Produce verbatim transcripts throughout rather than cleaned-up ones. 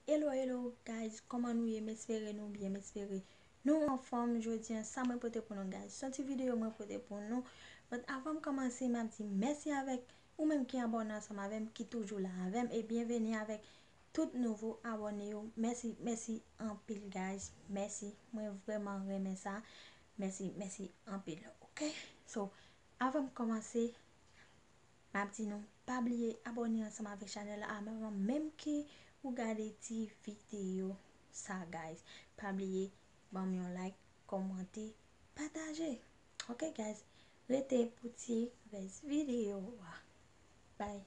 Hello, hello, guys, kòman nou ye? M espere nou byen, m espere nou anfòm. Jodi a, sa mwen pote pou nou, guys? Se yon ti videyo mwen pote pou nou. But avan m kòmanse, m ap di mèsi avèk ou menm ki abòne ansanm avè m, ki toujou la avè m, e byenveni avèk tout nouvo abòne yo. Mèsi, mèsi anpil, guys. Mèsi. Mwen vrèman renmen sa. Mèsi, mèsi anpil. Oke? So, avan m kòmanse, m ap di nou, pa bliye abòne ansanm avèk chanèl la avan menm ke ou gade ti videyo sa, guys. Pa bliye ban m yon like, kòmante, pataje. Oke, guys? Rete pou ti rès videyo a. Bye.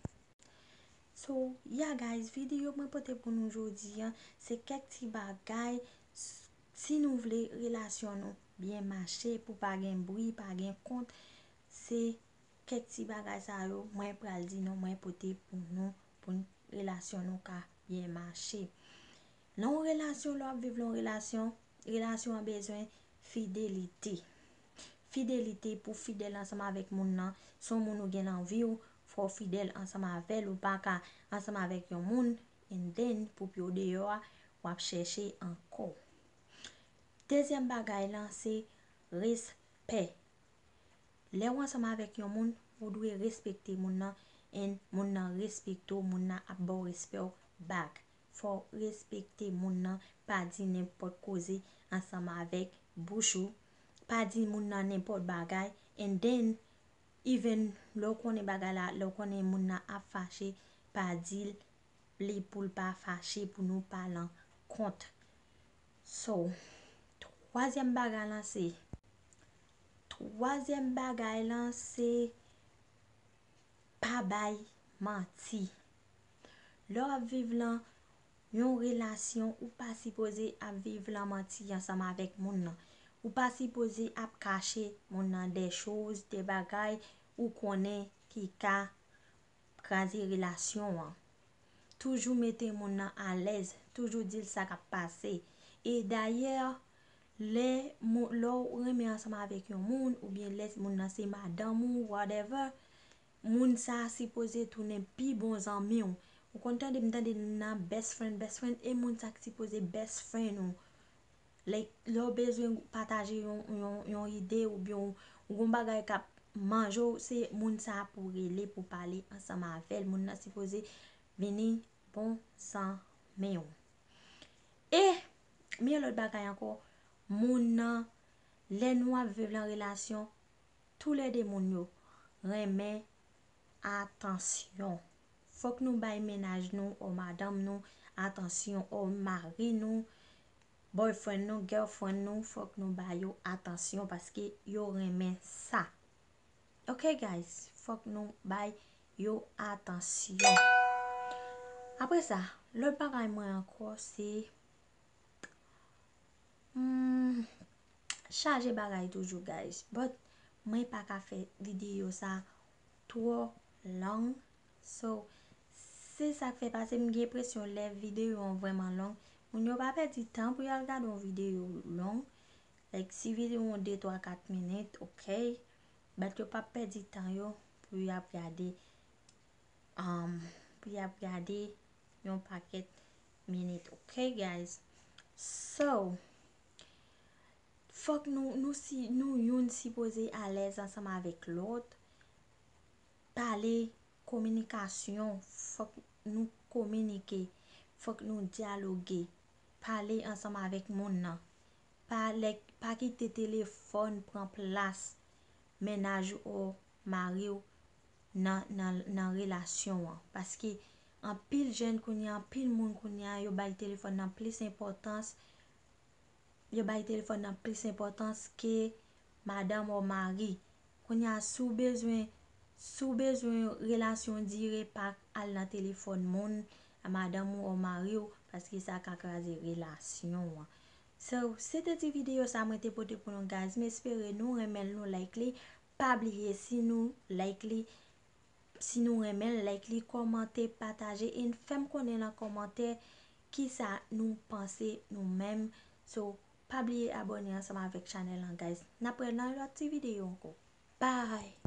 So, yeah, guys, videyo mwen pote pou nou jodi a, se kèk ti bagay, s- si nou vle relasyon nou byen mache, pou pa gen bri, pa gen kont, se kèk ti bagay sa yo mwen pral di nou, mwen pote pou nou, pou n- relasyon nou ka byen mache. Nan yon relasyon, lè w ap viv nan yon relasyon, relasyon an bezwen fidelite. Fidelite, pou fidèl ansanm avèk moun nan, se yon moun ou gen nan vi w, fò w fidèl ansanm avè l, ou pa ka ansanm avèk yon moun, and then, pou pye w deyò a, w ap chèche ankò. Dezyèm bagay lan, se respè. Lè w ansanm avèk yon moun, ou dwe respekte moun nan, and moun nan respekte w, moun nan ap ba w respè w back. Fò w respekte moun nan, pa di nenpòt koze ansanm avèk bouch ou, pa di moun nan nenpòt bagay, and then, even lè w konnen bagay la, lè w konnen moun nan ap fache, pa di l li pou l pa fache, pou nou pa lan kont. So, twazyèm bagay lan se, twazyèm bagay lan se pa bay manti. Lè w ap viv lan yon relasyon, ou pa sipoze ap viv lan manti ansanm avèk moun nan. Ou pa sipoze ap kache moun nan de choz, de bagay ou konnen ki ka kraze relasyon an. Toujou mete moun nan alèz, toujou di l sa k ap pase. E dayè, lè, lè w renmen ansanm avèk yon moun, oubyen lè moun nan se madanm ou, whatever, moun sa a sipoze tounen pi bon zanmi w. Ou konn tande m tande nan best friend, best friend, e moun sa k sipoze best friend ou. Like, lè w bezwen pataje yon, yon, yon ide oubyen w, w gon bagay k ap manje w, se moun sa a pou w rele pou w pale ansanm avè l. Moun nan sipoze vini bon zanmi w. E, men yon lòt bagay ankò, moun nan, lè nou ap viv lan relasyon, toulède moun yo renmen atansyon. Fòk nou bay mennaj nou, o madanm nou, atansyon, o mari nou, boyfriend nou, girlfriend nou, fòk nou ba yo atansyon paske yo renmen sa. Ok, guys, fòk nou bay yo atansyon. Apre sa, lòt bagay mwen ankò, se Hmm, chaje bagay toujou, guys. But mwen pa ka fè videyo sa twò long. So, se sa k fè pase m gen enpresyon lè videyo an vrèman long, moun yo pa pèdi tan pou y al gade yon videyo long. Like, si videyo an de, twa, kat minit, ok. But yo pa pèdi tan yo pou y ap gade, um, pou y ap gade yon pakèt minit, ok, guys? So, fòk nou, nou si, nou youn sipoze alèz ansanm avèk lòt. Pale, kominikasyon, fòk nou kominike, fòk nou dyaloge, pale ansanm avèk moun nan. Pa lè, pa kite telefòn pran plas mennaj ou, mari w nan, nan, nan relasyon an. Paske anpil jèn kounye a, anpil moun kounye a, yo bay telefòn nan plis enpòtans, yo bay telefòn nan plis enpòtans ke madanm ou mari. Kounye a, si w bezwen, si w bezwen relasyon dire, pa al nan telefòn moun, madanm ou, mari w, paske sa ka kraze relasyon an. So, se te ti videyo sa mwen te pote pou nou, guys. M espere nou renmen l, nou like li. Pa bliye, si nou like li, si nou renmen l, like li, kòmante, pataje, e fè m konnen nan kòmantè kisa nou panse nou menm. So, pa bliye abòne ansanm avèk chanèl lan, guys. N ap wè nan lòt ti videyo ankò. Bye!